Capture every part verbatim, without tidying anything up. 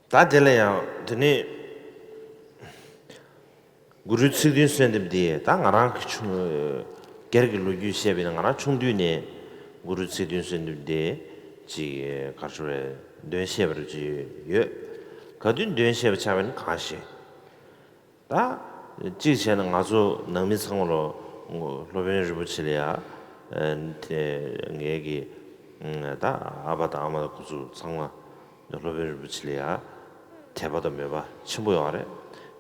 ད་དེ་ལ་ཡང་དེ་ནས་གུ་རུའི་ཚིག་བདུན་གསོལ་འདེབས་འདི་ད་ང་རང་གི་ཆུང་སྒེར་གྱི་ལོ་རྒྱུས་བཤད་པ་ཡིན་ན། ང་རང་ཆུང་དུས་ནས་གུ་རུའི་ཚིག་བདུན་གསོལ་འདེབས་འདི་ཅིག་ག་རེ་ཟེར་རེད། འདོན་ཤེས་པ་རུ་ཅིག་ཡོད། ག་དུས་འདོན་ཤེས་པ་ཆགས་པ་ཡིན་ན་གང་ཤེས། ད་གཅིག་བྱས་ན་ང་ཚོ་ནང་མི་ཚང་མ་ལོ་སློབ་དཔོན་རིན་པོ་ཆེ་ལ་ཡ་དེ་ངེད་ཀྱི་ད་ཨ་ཕ་དང་ཨ་མ་དང་ཁོ་ཚོ་ཚང་མ་སློབ་དཔོན་རིན་པོ་ཆེ་ལ་ཡ་དད་པ་དང་མོས་པ་ཆེན་པོ་ཡོད་རེད།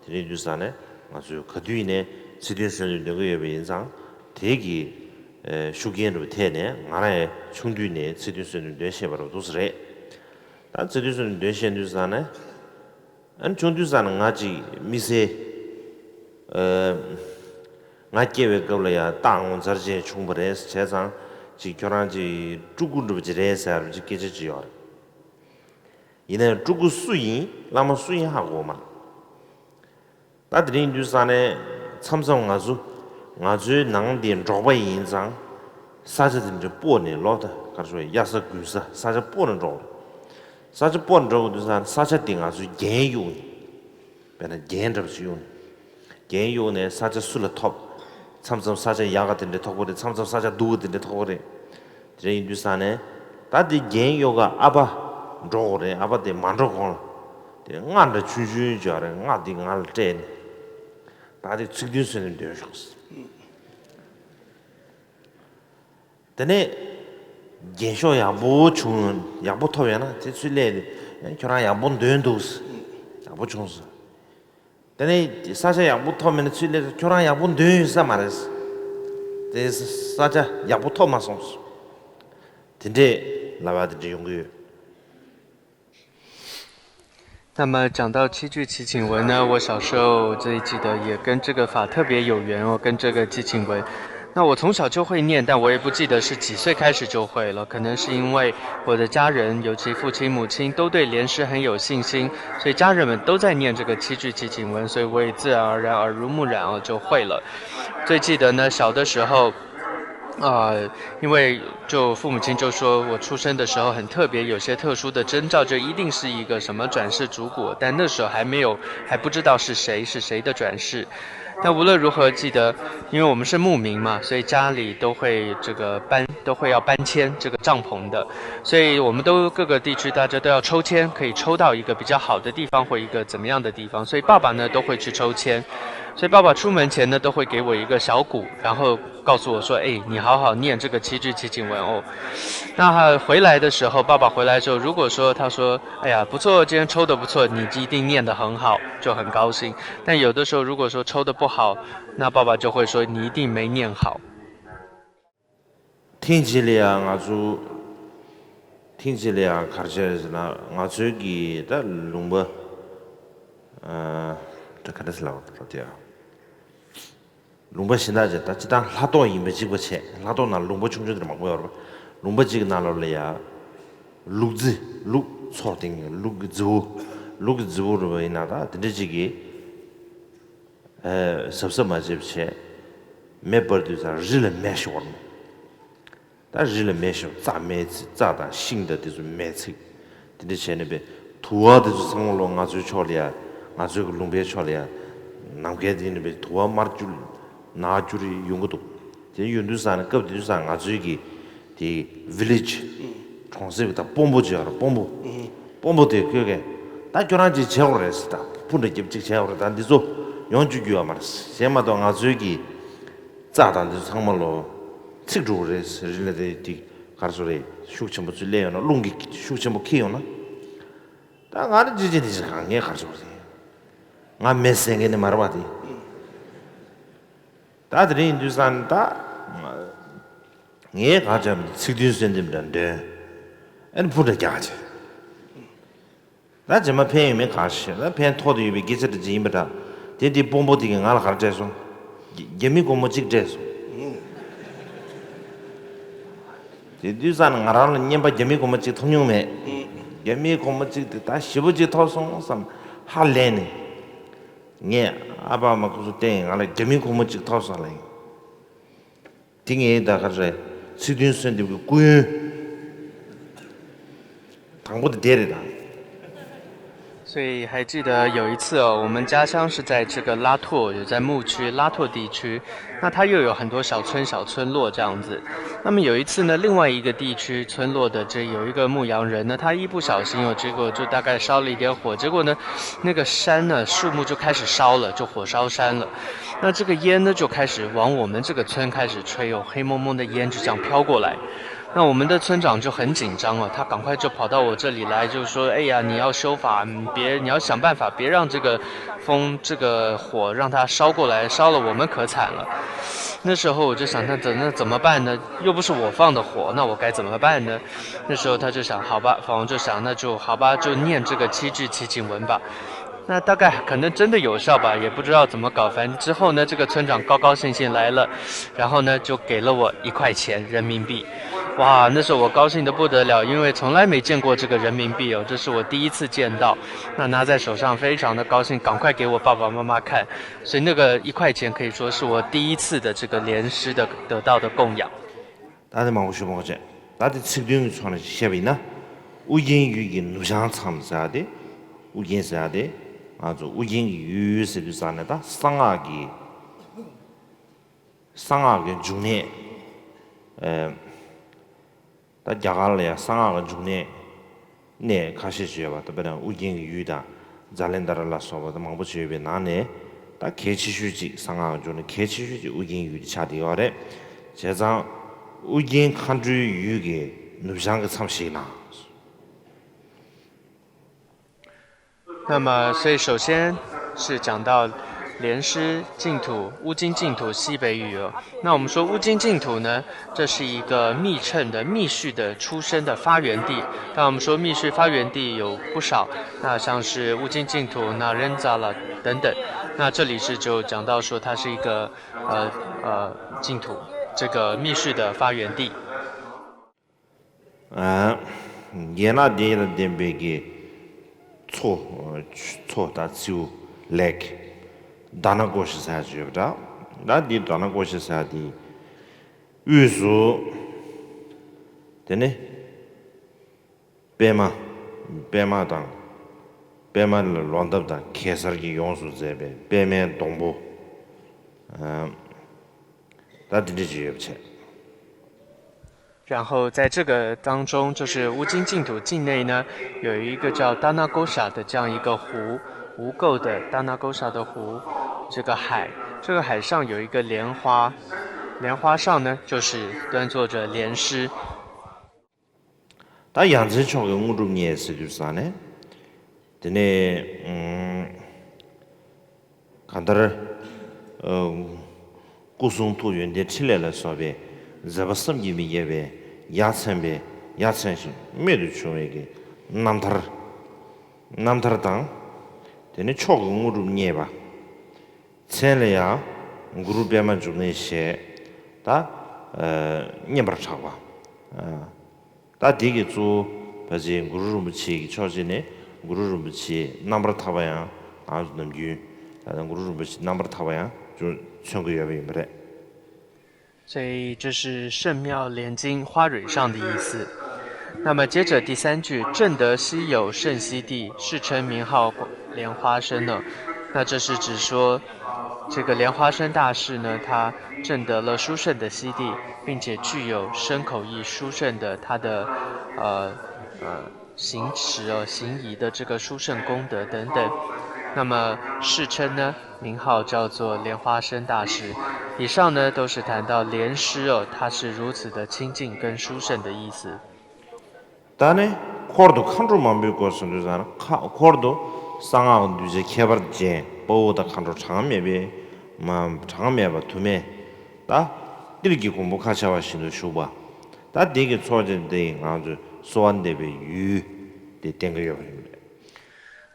དེ་རིང་དུས་ས་ནས་ང་ཚོས་ག་དུས་ནས་ཚིག་བདུན་གསོལ་འདེབས་འདོན་གྱི་ཡོད་པ་ཡིན་ཙང་། དེ་གི་ཤུགས་རྐྱེན་རུ་ཐེབས་ནས་ང་རང་ཡང་ཆུང་དུས་ནས་ཚིག་བདུན་གསོལ་འདེབས་འདོན་ཤེས་པ་རུ་འདུག་ས་རེད། ད་ཚིག་བདུན་གསོལ་འདེབས་འདོན་ཤེས་དུས་ས་ནས། ཨ་ནི་ཆུང་དུས་ས་ནས་ང་ཅིག་དམིགས་བསལ། ཨ། ང་སྐྱེ་བའི་སྐབས་ལ་ཡང་རྟགས་ངོ་མཚར་ཅན་བྱུང་བ་རེད་བྱས་ཙང་། ཅིག་ཁྱོད་རང་ཅིག་སྤྲུལ་སྐུ་འདྲ་པོ་ཅིག་རེད་ཟེར་བ་ཅིག་སྐད་ཆ་ཅིག་ཡོད་རེད། ཡིན་ནའི་སྤྲུལ་སྐུ་སུ་ཡིན། བླ་མ་སུ་ཡིན་ཧ་གོ་མ་རེད། ད་དེ་རིང་དུས་ས་ནས་མཚམས་མཚམས་ང་ཚོ་ང་ཚོའི་ནང་འདི་འབྲོག་པ་ཡིན་ཙང་། ས་ཆ་དེ་འདྲ་སྤོ་ནས་ལོག་ད་གར་ཤོག་གཡག་ས་སྒུག་ས་ས་ཆ་སྤོ་ནས་འགྲོ། ས་ཆ་སྤོ་ནས་འགྲོ་དགོས་དུས་ས་ནས་ས་ཆ་དེ་ང་ཚོའི་རྒྱན་གཡུགས་ནས། དཔེར་ན་རྒྱན་འདྲ་པོ་ཞིག་གཡུགས་ནས། རྒྱན་གཡུགས་ནས་ས་ཆ་སུ་ལ་ཐོབ། མཚམས་མཚམས་ས་ཆ་ཡག་ག་དེ་འདྲ་ཐོབ་ཀྱི་རེད། མཚམས་མཚམས་ས་ཆ་སྡུག་ག་དེ་འདྲ་ཐོབ་ཀྱི་རེད། དེ་འདྲ་ཡིན་དུས་ས་ནས། ད་དེ་རྒྱན་གཡུགས་ག་ཨ་ཕ་འགྲོ་དགོས་རེད། ཨ་ཕ་དེ་མ་འགྲོ་གོང་ལ། དེ་རྔ་འདྲ་ཆུང་ཆུང་ཅིག་ཡོད་རེད། རྔ་དེ་ང་ལ་སྤྲད་ནས། ད་དེ་ཚིག་བདུན་གསོལ་འདེབས་འདོན་ཤོག་ཟེར། དེ་ནས་རྒྱན་ཤོག་ཡག་པོ་བྱུང་། ཡག་པོ་ཐོབ་ཡོད་ན་དེ་ཚུར་སླེབས་ཏེ། ཨེ། ཁྱོད་རང་ཡག་པོ་འདོན་འདུག་ཟེར། ཡག་པོ་བྱུང་ཟེར། དེ་ནས་ས་ཆ་ཡག་པོ་ཐོབ་མེད་ན་ཚུར་སླེབས་ཏེ། ཁྱོད་རང་ཡག་པོ་འདོན་ཡོད་ས་མ་རེད་ཟེར། དེ་ས་ཆ་ཡག་པོ་ཐོབ་མ་སོང་ཟེར། དེ་འདྲས་ལབ་ཡ་དེ་འདྲས་ཡོང་གི་ཡོད། 那么讲到七句祈请文呢，我小时候最记得也跟这个法特别有缘哦，跟这个祈请文。那我从小就会念，但我也不记得是几岁开始就会了。可能是因为我的家人，尤其父亲、母亲都对莲师很有信心，所以家人们都在念这个七句祈请文，所以我也自然而然耳濡目染哦，就会了。最记得呢，小的时候，呃，因为就父母亲就说我出生的时候很特别，有些特殊的征兆，就一定是一个什么转世主果，但那时候还没有，还不知道是谁，是谁的转世。但无论如何，记得，因为我们是牧民嘛，所以家里都会这个搬，都会要搬迁这个帐篷的，所以我们都各个地区大家都要抽签，可以抽到一个比较好的地方或一个怎么样的地方，所以爸爸呢都会去抽签，所以爸爸出门前呢都会给我一个小鼓，然后告诉我说：“哎，你好好念这个七句祈请文哦。”那他回来的时候，爸爸回来之后，如果说他说：“哎呀，不错，今天抽的不错，你一定念得很好”，就很高兴。但有的时候，如果说抽的不好，那爸爸就会说：“你一定没念好。” ཐེངས་གཅིག་ལ་ཡང་ང་ཚོ། ཐེངས་གཅིག་ལ་ཡང་ག་རེ་བྱས་རེད་ཟེར་ན། ང་ཚོའི་གི་ད་ལུང་པ། ཨ། ད་ག་འདྲ་ཟེར་ལབ་དགོས་རེད་ཡ། ལུང་པ་གཞན་དག་ཅིག་ད་སྤྱིར་བཏང་ལྷ་ཐོག་ཡིན་པ་གཅིག་པ་བྱས། ལྷ་ཐོག་ནང་ལུང་པ་ཆུང་ཆུང་དེ་འདྲ་མང་པོ་ཡོད་རེད་པ། ལུང་པ་གཅིག་གི་ནང་ལོགས་ལ་ཡ། ལུག་རྫི། ལུག་ཚོགས་སྟེང་གི་ལུག་གི་རྫི་བོ། ལུག་གི་རྫི་བོ་རེད་པ། ཡིན་ན་ད་དེ་འདྲ་གཅིག་གིས། ཨེ། གཟབ་གཟབ་མ་བྱས་པ་བྱས། མེ་སྤར་དུས་ཙང་རི་ལ་མེ་ཤོར་ནས། ད་རི་ལ་མེ་ཤོར། རྩྭ་མེ་ཚིག་རྩྭ་དང་ཤིང་དང་དེ་ཚོ་མེ་ཚིག་དེ་འདྲ་བྱས་ནས་པའི་དུ་བ་དེ་ཚོ་ཚང་མ་ལོ་ང་ཚོའི་ཕྱོགས་ལ་ཡ། ང་ཚོའི་གི་ལུང་པའི་ཕྱོགས་ལ་ཡ། ནམ་མཁའི་སྟེང་ནས་པའི་དུ་བ་དམར་སྐྱུར་ནག་སྐྱུར་ཡོང་གི་འདུག་དེ་ཡོང་དུས་ཙང་ནས་སྐབས་དེ་དུས་ཙང་ང་ཚོའི་གི་དེ་ཝི་ལེ་ཇི། གྲོང་གསེབ་ཀྱི་ད་དཔོན་པོ་ཅིག་ཡོད་རེད། དཔོན་པོ། དཔོན་པོ་དེ་ཁོས་གི། ད་ཁྱོད་རང་ཅིག་བྱེད་དགོས་རེད་ཟེར། ད་སྤུ་འདྲ་རྒྱབ་ཅིག་བྱེད་དགོས་རེད། ད་འདི་ཚོ་ཡོང་བཅུག་རྒྱུ་ཡོད་མ་རེད་ཟེར། མ་གཏོགས་ང་ཚོའི་གི་རྩྭ་དང་འདི་ཚོ་ཚང་མ་ལོ་ཚིག་འགྲོ་གི་རེད་ཟེར། རི་ལ་དེ་དེ་གར་སོ་རེད། ཤུགས་ཆེན་པོ་ཚུར་སླེབས་ཡོང་ན། རླུང་གི་ཤུགས་ཆེན་པོ་འཁྱེར་ཡོང་ན། ད་ང་རང་ཅིག་ཅིག་དེ་ཅིག་གང་ངས་གར་སོ་རེད། ང་མེ་བསད་མཁན་ནི་མ་རེད་པ་དེ། ད་དེ་རིང་ཡིན་དུས་ཙང་ད། ངས་ག་ཅམ་ཚིག་བདུན་གསོལ་འདེབས་འདྲ་འདོན། ཨ་ནི་སྤུ་འདྲ་རྒྱག་བྱས། ད་རྗེས་མ་ཕན་ཡོད་མེད་གང་ཤེས། ད་ཕན་ཐོགས་ཏེ་ཡོད་པའི་སྐད་ཆ་འདྲ་ཅིག་ཡིན་པ་འདྲ། དེ་དེ་དཔོན་པོ་དེ་གིས་ང་ལ་ག་རེ་སྤྲད་སོང་། རྒྱ་རྒྱ་མི་སྒོར་མོ་གཅིག་སྤྲད་སོང་། དེ་དུས་ཙང་ང་རང་ལ་རྔན་པ་རྒྱ་མི་སྒོར་མོ་གཅིག་ཐོབ་མྱོང་མེད། རྒྱ་མི་སྒོར་མོ་གཅིག་དེ་ད་ཞེ་པོ་ཅིག་ཐོབ་སོང་བསམ་ཧ་ལས་ནས། ངས་ཨ་ཕ་ཨ་མ་ཁོ་ཚོ་བསྟན། ང་ལ་རྒྱ་མི་སྒོར་མོ་གཅིག་ཐོབ་སོང་ལབ་ཡིན། དེ་ངས་ད་ག་རེ། ཚིག་བདུན་གསོལ་འདེབས་ཀྱི་སྐུ་ཡོན་དང་པོ་དེ་དེ་རེད་ད། 所以还记得有一次哦，我们家乡是在这个拉拓，有在牧区拉拓地区，那它又有很多小村小村落这样子。那么有一次呢，另外一个地区村落的这有一个牧羊人呢，他一不小心哦，结果就大概烧了一点火，结果呢，那个山呢，树木就开始烧了，就火烧山了。那这个烟呢，就开始往我们这个村开始吹哦，黑蒙蒙的烟就这样飘过来。那我们的村长就很紧张哦，他赶快就跑到我这里来，就说：“哎呀，你要修法，你别，你要想办法，别让这个风，这个火让它烧过来，烧了我们可惨了。”那时候我就想，那怎那怎么办呢？又不是我放的火，那我该怎么办呢？那时候他就想，好吧，房东就想，那就好吧，就念这个七句祈请文吧。那大概可能真的有效吧，也不知道怎么搞。反正之后呢，这个村长高高兴兴来了，然后呢，就给了我一块钱人民币。哇，那时候我高兴得不得了，因为从来没见过这个人民币哦，这是我第一次见到。那拿在手上非常的高兴，赶快给我爸爸妈妈看。所以那个一块钱可以说是我第一次的这个莲师的得到的供养。 ད་དེ་མང་པོ་ཞུ་མང་པོ་བྱས། ད་དེ་ཚིག་དོན་གྱི་ཕྱོགས་ནས་བཤད་པ་ཡིན་ན། ཨུ་རྒྱན་ཡུལ་གྱི་ནུབ་བྱང་མཚམས་ཟེར་ཡ་དེ། ཨུ་རྒྱན་ཟེར་ཡ་དེ། ང་ཚོ་ཨུ་རྒྱན་གྱི་ཡུལ་ཟེར་དུས་ཙང་ནས་ད་གསང་སྔགས་ཀྱི། གསང་སྔགས་ཀྱི་འབྱུང་གནས། ཨེ། ད་རྒྱ་གར་ལ་ཡང་གསང་སྔགས་ཀྱི་འབྱུང་གནས། གནས་ཁ་ཤས་ཤིག་ཡོད་པ། ད་དཔེར་ན་ཨུ་རྒྱན་གྱི་ཡུལ་དང་། ཛཱ་ལན་དྷ་ར་ལ་སོགས་པ་ད་མང་པོ་ཅིག་ཡོད་པའི་ནང་ནས། ད་གལ་ཆེ་ཤོས་ཅིག་གསང་སྔགས་འབྱུང་གནས་གལ་ཆེ་ཤོས་ཅིག་ཨུ་རྒྱན་ཡུལ་དེ་ཆགས་བསྡད་ཡོད་རེད། བྱས་ཙང་། ཨུ་རྒྱན་མཁའ་འགྲོའི་ཡུལ་གྱི་ནུབ་བྱང་གི་མཚམས་ཤིག་ན། 那么，所以首先是讲到莲师净土，乌金净土西北域哦。那我们说乌金净土呢，这是一个密乘的密续的出生的发源地。当然，我们说密续发源地有不少，那像是乌金净土、那仁扎拉等等。那这里是就讲到说它是一个呃呃净土，这个密续的发源地。 ཨ། ཡན་ལག་བརྒྱད་དང་ལྡན་པའི་གི་མཚོ། མཚོ་དང་མཚེའུ། ལེག་དྷ་ན་ཀོ་ཤ་ཟེར་ཡག་ཅིག་ཡོད་པ་འདྲ། ད་འདི་དྷ་ན་ཀོ་ཤ་ཟེར་ཡག་དེའི་དབུས་སུ། དེ་ནས་པདྨ། པདྨ་དང་། པདྨ་ལ་ལོ་འདབ་དང་གེ་སར་གྱིས་ཡོངས་སུ་མཛེས་པའི་པདྨའི་སྡོང་པོ། ཨ། ད་འདི་འདྲ་ཅིག་ཡོད་པ་བྱས། 然后在这个当中，就是乌金净土境内呢，有一个叫达那勾舍的这样一个湖，无垢的达那勾舍的湖，这个海，这个海上有一个莲花，莲花上呢就是端坐着莲师。 ད་ཡ་མཚན་མཆོག་གི་དངོས་གྲུབ་བརྙེས་ཟེར་དུས་ཙང་ནས། དེ་ནས་ཨུམ། གང་ལྟར། ཨ། སྐུ་གསུང་ཐུགས་ཡོན་ཏན་ཕྲིན་ལས་ལ་སོགས་པའི་མཛད་པ་བསམ་གྱིས་མི་ཁྱབ་པའི་ཡ་མཚན་པའི་ཡ་མཚན་ཞིང་རྨད་དུ་བྱུང་བའི་གི་རྣམ་ཐར། རྣམ་ཐར་དང་། དེ་ནས་མཆོག་གི་དངོས་གྲུབ་བརྙེས་པ། མཚན་ལ་ཡང་གུ་རུ་པདྨ་འབྱུང་གནས་ཞེས་ད་བསྙེན་པར་གྲགས་པ། ད་དེ་གི་གཙོ་བོ་ཕལ་ཆེར་གུ་རུ་རིན་པོ་ཆེ་གི་ཕྱོགས་གཅིག་ནས་གུ་རུ་རིན་པོ་ཆེ་རྣམ་པར་ཐར་པ་ཡང་ང་ཚོ་ནམ་རྒྱུན་ད་གུ་རུ་རིན་པོ་ཆེ་རྣམ་པར་ཐར་པ་ཡང་ཅུང་མཚོན་གྱི་ཡོད་པ་ཡིན་པ་རེད། 所以这是圣妙莲经花蕊上的意思。那么接着第三句，正得西有圣悉地，世称名号莲花生呢。那这是指说，这个莲花生大士呢，他证得了殊胜的悉地，并且具有身口意殊胜的他的呃呃行持哦行仪的这个殊胜功德等等。那么世称呢， 名号叫做莲花生大师。以上呢都是谈到莲师哦，他是如此的清净跟殊胜的意思。 ད་ནི་འཁོར་དུ་མཁའ་འགྲོ་མང་པོའི་སྐོར་གསུངས་དུས་ཙང་ན། མཁའ་འཁོར་དུ་གསང་སྔགས་གདུལ་བྱ་ཁྱད་པར་ཅན་དཔའ་བོ་དང་མཁའ་འགྲོ་གྲངས་མེད་པའི་མ་གྲངས་མེད་པ་དུ་མས་ད་ཏིལ་གྱི་གོང་བུ་ཁ་ཕྱེ་བ་བཞིན་དུ་བཞུགས་པ། ད་དེ་གི་ཚོགས་ཅན་དེ་ང་ཚོས་གསོལ་བ་འདེབས་པའི་ཡུལ་དེ་བསྟན་གྱི་ཡོད་པ་རེད།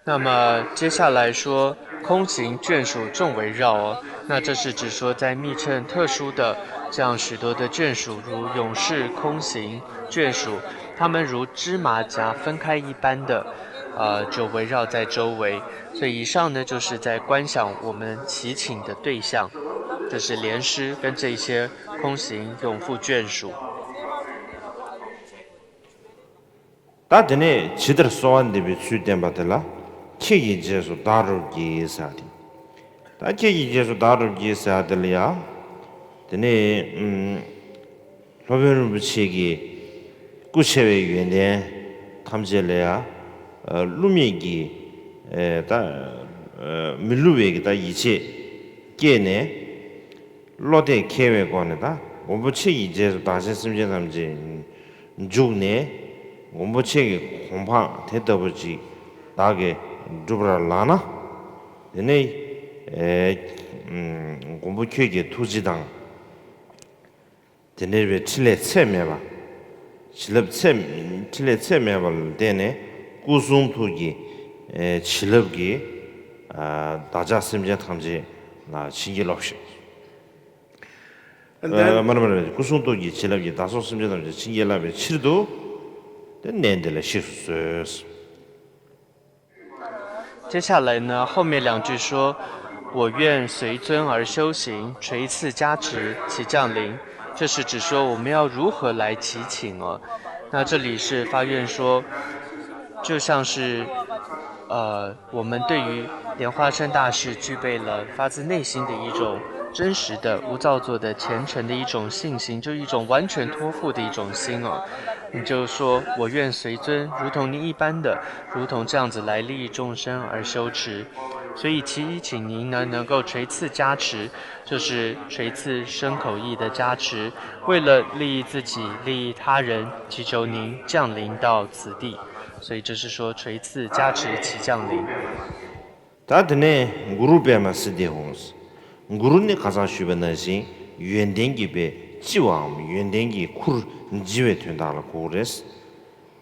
那么接下来说，空行眷属众围绕哦，那这是指说在密乘特殊的这样许多的眷属，如勇士、空行、眷属，他们如芝麻夹分开一般的，呃，就围绕在周围。所以以上呢，就是在观想我们祈请的对象，就是莲师跟这些空行勇父眷属。 ད་དེ་ནས་ཇི་ལྟར་གསོལ་བ་འདེབས་པའི་ཚུལ་བསྟན་པ་དེ་ལ། ཁྱེད་ཀྱི་རྗེས་སུ་བདག་སྒྲུབ་ཀྱིས་ཟེར་ཏེ། ད་ཁྱེད་ཀྱི་རྗེས་སུ་བདག་སྒྲུབ་ཀྱིས་ཟེར་དེ་ལ་ཡ། དེ་ནས་ཨུམ། སློབ་དཔོན་རིན་པོ་ཆེ་གིས་སྐུ་ཆེ་བའི་ཡོན་ཏན་ཐམས་ཅད་ལ་ཡ། ཨ། བསླུ་མེད་ཀྱི་ཨེ་ད་ཨ་མི་བསླུ་བའི་གི་ད་ཡིད་ཆེས་སྐྱེས་ནས། བློ་གཏད་འཁེལ་བའི་སྒོ་ནས་ད་མགོན་པོ་ཁྱེད་ཀྱི་རྗེས་སུ་བདག་ཅག་སེམས་ཅན་ཐམས་ཅད་འཇུག་ནས། མགོན་པོ་ཁྱེད་ཀྱི་གོ་འཕང་དེ་ལྟ་བུ་ཅིག་བདག་གིས་སྒྲུབ་པར་ལགས་ན། དེ་ནས་ཨེ་ཨམ་མགོན་པོ་ཁྱེད་ཀྱི་ཐུགས་རྗེ་དང་། དེ་འདྲ་བའི་ཕྲིན་ལས་ཚད་མེད་པ། བྱིན་རླབས་ཚད། ཕྲིན་ལས་ཚད་མེད་པ་ལ་བརྟེན་ནས་སྐུ་གསུང་ཐུགས་ཀྱི་ཨེ་བྱིན་རླབས་ཀྱིས་ཨ་བདག་ཅག་སེམས་ཅན་ཐམས་ཅད་ལ་བྱིན་གྱིས་རློབས་ཤིག། And ཨ། then མ་རེད་མ་རེད། སྐུ་གསུང་ཐུགས་ཀྱི་བྱིན་རླབས་ཀྱིས་བདག་སོགས་སེམས་ཅན་ཐམས་ཅད་བྱིན་གྱིས་བརླབས་པའི་ཕྱིར་དུ། དེ་གནས་འདི་ལ་གཤེགས་སུ་གསོལ། 接下来呢，后面两句说：“我愿随尊而修行，垂赐加持其降临。”这是指说我们要如何来祈请哦。那这里是发愿说，就像是，呃，我们对于莲花生大士具备了发自内心的一种真实的、无造作的、虔诚的一种信心，就一种完全托付的一种心哦。你就说：“我愿随尊，如同您一般的，如同这样子来利益众生而修持。”所以祈请您呢，能够垂赐加持，就是垂赐身口意的加持，为了利益自己、利益他人，祈求您降临到此地。所以这是说垂赐加持其降临。 ད་དེ་ནས་གུ་རུ་པདྨ་སིདྡྷི་ཧཱུྃ། གུ་རུ་ནི་ཁ་སང་ཞུས་པ་ནང་བཞིན་ཡོན་ཏན་གྱི་དཔལ་ལྕི་བའམ་ཡོན་ཏན་གྱི་ཁུར་ལྕི་བའི་དོན་དག་ལ་གོ་གི་རེད།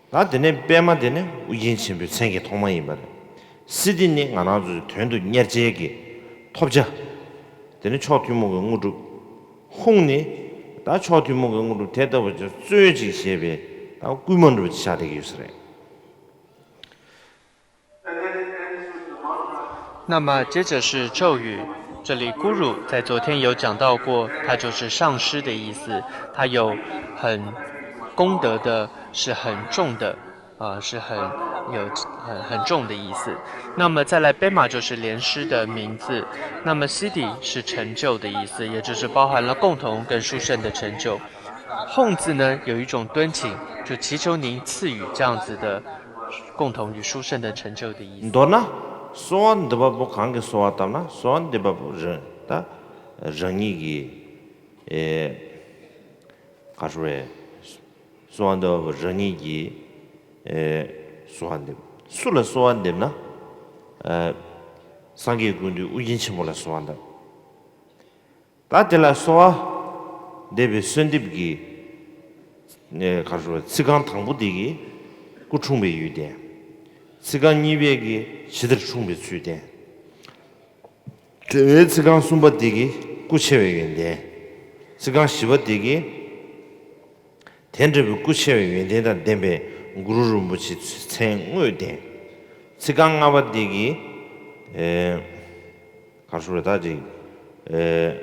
ད་དེ་ནས་པདྨ་དེ་ནི་ཨོ་རྒྱན་ཆེན་པོའི་མཚན་གྱི་ཐོག་མ་ཡིན་པ་རེད། སིདྡྷི་ནི་ང་རང་ཚོའི་དོན་དུ་གཉེར་བྱེད་ཀྱི་ཐོབ་བྱ། དེ་ནི་མཆོག་ཐུན་མོང་གི་དངོས་གྲུབ། ཧཱུྃ་ནི་ད་མཆོག་ཐུན་མོང་གི་དངོས་གྲུབ་དེ་ལྟ་བུ་ཅིག་སྩོལ་ཅིག་ཞེས་པའི་ད་སྐུལ་མ་འདྲ་བོ་ཅིག་ཆགས་བསྡད་ཀྱི་ཡོད་ས་རེད། 那么接着是咒语，这里 Guru 在昨天有讲到过，它就是上师的意思，它有很功德的，是很重的，呃，是很有很很重的意思。那么再来 Pema 就是莲师的名字，那么 Siddhi 是成就的意思，也就是包含了共同跟殊胜的成就。 Hong 字呢，有一种敦请，就祈求您赐予这样子的共同与殊胜的成就的意思。 མདོར་ན། གསོལ་བ་འདེབས་པ་པོ་གང་གིས་གསོལ་བ་བཏབ་ན་གསོལ་བ་འདེབས་པ་པོ་རང་ད་རང་ཉིད་ཀྱིས་ཨེ་ག་རེ་ཟེར་བས། གསོལ་བ་འདེབས་པ་པོ་རང་ཉིད་ཀྱིས་ཨེ་གསོལ་བ་འདེབས། སུ་ལ་གསོལ་བ་འདེབས་ན། ཨེ་སངས་རྒྱས་ཀུན་འདུས་ཨོ་རྒྱན་ཆེན་པོ་ལ་གསོལ་བ་འདེབས། ད་དེ་ལ་གསོལ་བ་འདེབས་པའི་གསོལ་འདེབས་ཀྱི་ནས་ག་རེ་ཟེར་བ། ཚིག་རྐང་དང་པོ་དེ་གིས་སྐུ་འཁྲུངས་པའི་ཡུལ་བསྟན། ཚིག་རྐང་གཉིས་པའི་གིས་ཇི་ལྟར་འཁྲུངས་པའི་ཚུལ་བསྟན། དེ་བས་ཚིག་རྐང་གསུམ་པ་དེ་གིས་སྐུ་ཆེ་བའི་ཡོན་ཏན། ཚིག་རྐང་བཞི་པ་དེ་གིས་དེ་འདྲ་བའི་སྐུ་ཆེ་བའི་ཡོན་ཏན་དང་ལྡན་པའི་གུ་རུ་རིན་པོ་ཆེའི་མཚན་དངོས་བསྟན། ཚིག་རྐང་ལྔ་པ་དེ་གིས་ཨེ་ག་རེ་ཟེར་བ། ད་ཅིག་ཨེ་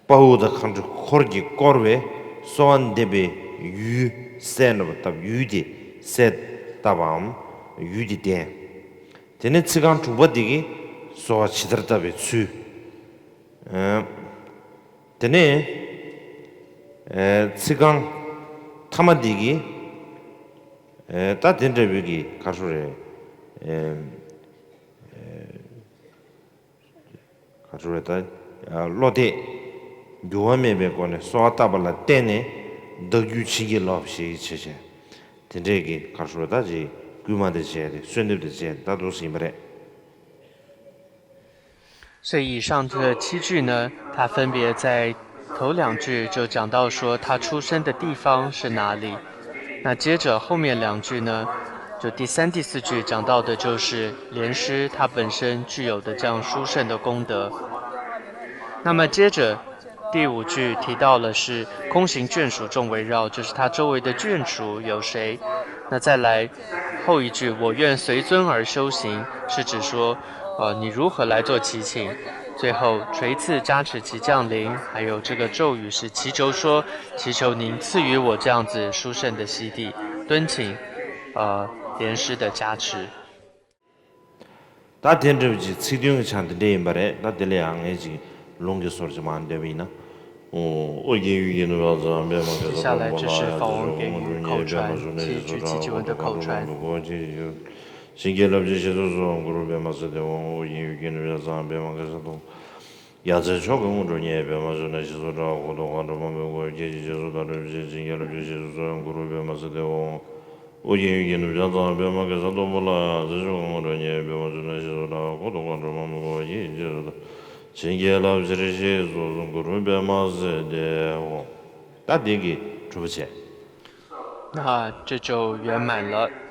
དཔའ་བོ་དང་མཁའ་འགྲོའི་འཁོར་གྱིས་བསྐོར་བའི་གསོལ་བ་འདེབས་པའི་ཡུལ་གསལ་བཏབ། ཡུལ་དེ་གསལ་བཏབ་པའམ་ཡུལ་དེ་བསྟན། དེ་ནས་ཚིག་རྐང་དྲུག་པ་དེ་གིས་གསོལ་བ་ཇི་ལྟར་བཏབ་པའི་ཚུལ། ཨ། དེ་ནས་ཨེ་ཚིག་རྐང་ཐ་མ་འདི་གིས་ཨེ་ད་དེ་འདྲ་བའི་གི་ག་རེ་ཟེར་རེད། ཨེ་ཨེ་ག་རེ་ཟེར་རེད། ད་བློ་གཏད་འགྱུར་བ་མེད་པའི་སྒོ་ནས་གསོལ་བ་བཏབ་པ་ལ་བརྟེན་ནས་བདག་རྒྱུད་བྱིན་གྱིས་རློབས་ཞེས་བྱས་བྱས། དེ་འདྲས་ཀྱི་ག་རེ་ཟེར་རེད། ད་ཅིག་སྐུལ་མ་དེ་བྱས་ཏེ་གསོལ་འདེབས་དེ་བྱས་ཏེ་ད་འདུག་སེ་ཡིན་པ་རེད། 所以以上这七句呢，它分别在头两句就讲到说他出生的地方是哪里。那接着后面两句呢，就第三、第四句讲到的就是莲师他本身具有的这样殊胜的功德。那么接着第五句提到的是空行眷属众围绕，就是他周围的眷属有谁。那再来后一句，我愿随尊而修行，是指说，呃，你如何来做祈请。最后垂赐加持其降临，还有这个咒语是祈求说，祈求您赐予我这样子殊胜的悉地，敦请，呃，莲师的加持。ད་དེ་འདྲ་བའི་ཅིག་ཚིག་དོན་གྱི་ཆ་འདི་འདྲ་ཡིན་པ་རེད། ད་དེ་ལས་ཡང་ངས་ཅིག་ལུང་གི་ཟུར་ཅིག་མར་འདོན་པ་ཡིན་ན། ཨོ་རྒྱན་ཡུལ་གྱི་ནུབ་བྱང་མཚམས་པདྨ་གེ་སར་སྡོང་པོ་ལ། རྗེ་བཙུན་འགྲོ་བ་སྒྲོལ་མ་དངོས་གྲུབ་བརྙེས་པའི་མ་ཟོས་ནས། ཞེས་སོགས་སྒྲ་སྐད་ཐོག་ཏུ་གང་འགྲོ་མང་པོས་གོ་བར་བགྱིད་ཅིང་འཇུག། བྱིན་གྱིས་བརླབ་ཅིང་ཞིང་དུ་གསོལ་བ་གུ་རུ་པདྨ་སིདྡྷི་ཧཱུྃ། ཨོ་རྒྱན་ཡུལ་གྱི་ནུབ་བྱང་མཚམས་པདྨ་གེ་སར་སྡོང་པོ། ཡ་མཚན་མཆོག་གི་དངོས་གྲུབ་བརྙེས་པའི་མ་ཟོས་ནས། ཞེས་སོགས་སྒྲ་སྐད་ཐོག་ཏུ་གང་འགྲོ་མང་པོས་གོ་བར་བགྱིད་ཅིང་འཇུག། ཞེས་སོགས་བདག་སྒྲུབ་ཀྱི་ཕྱིར་བྱིན་གྱིས་བརླབ་ཅིང་ཞིང་དུ་གསོལ་བ་གུ་རུ་པདྨ་སིདྡྷི་ཧཱུྃ། ཨོ་རྒྱན་ཡུལ་གྱི་ནུབ་བྱང་མཚམས་པདྨ་གེ་སར་སྡོང་པོ་ལ། ཡ་མཚན་མཆོག་གི་དངོས་གྲུབ་བརྙེས་པའི་མ་ཟོས་ནས། ཞེས་སོགས་སྒྲ་སྐད་ཐོག་ཏུ་གང་འགྲོ་མང་པོས་གོ་བར་བགྱིད་ཅིང་འཇུག། བྱིན་གྱིས་བརླབ་ཕྱིར་གཤེགས་སུ་གསོལ་གུ་རུ་པདྨ་སིདྡྷི་ཧཱུྃ། ད་འདི་གི་གྲུབ་པ་བྱས། ཨ། སྤྲོ་སྤྲོ་ཡོད་མ་ལགས།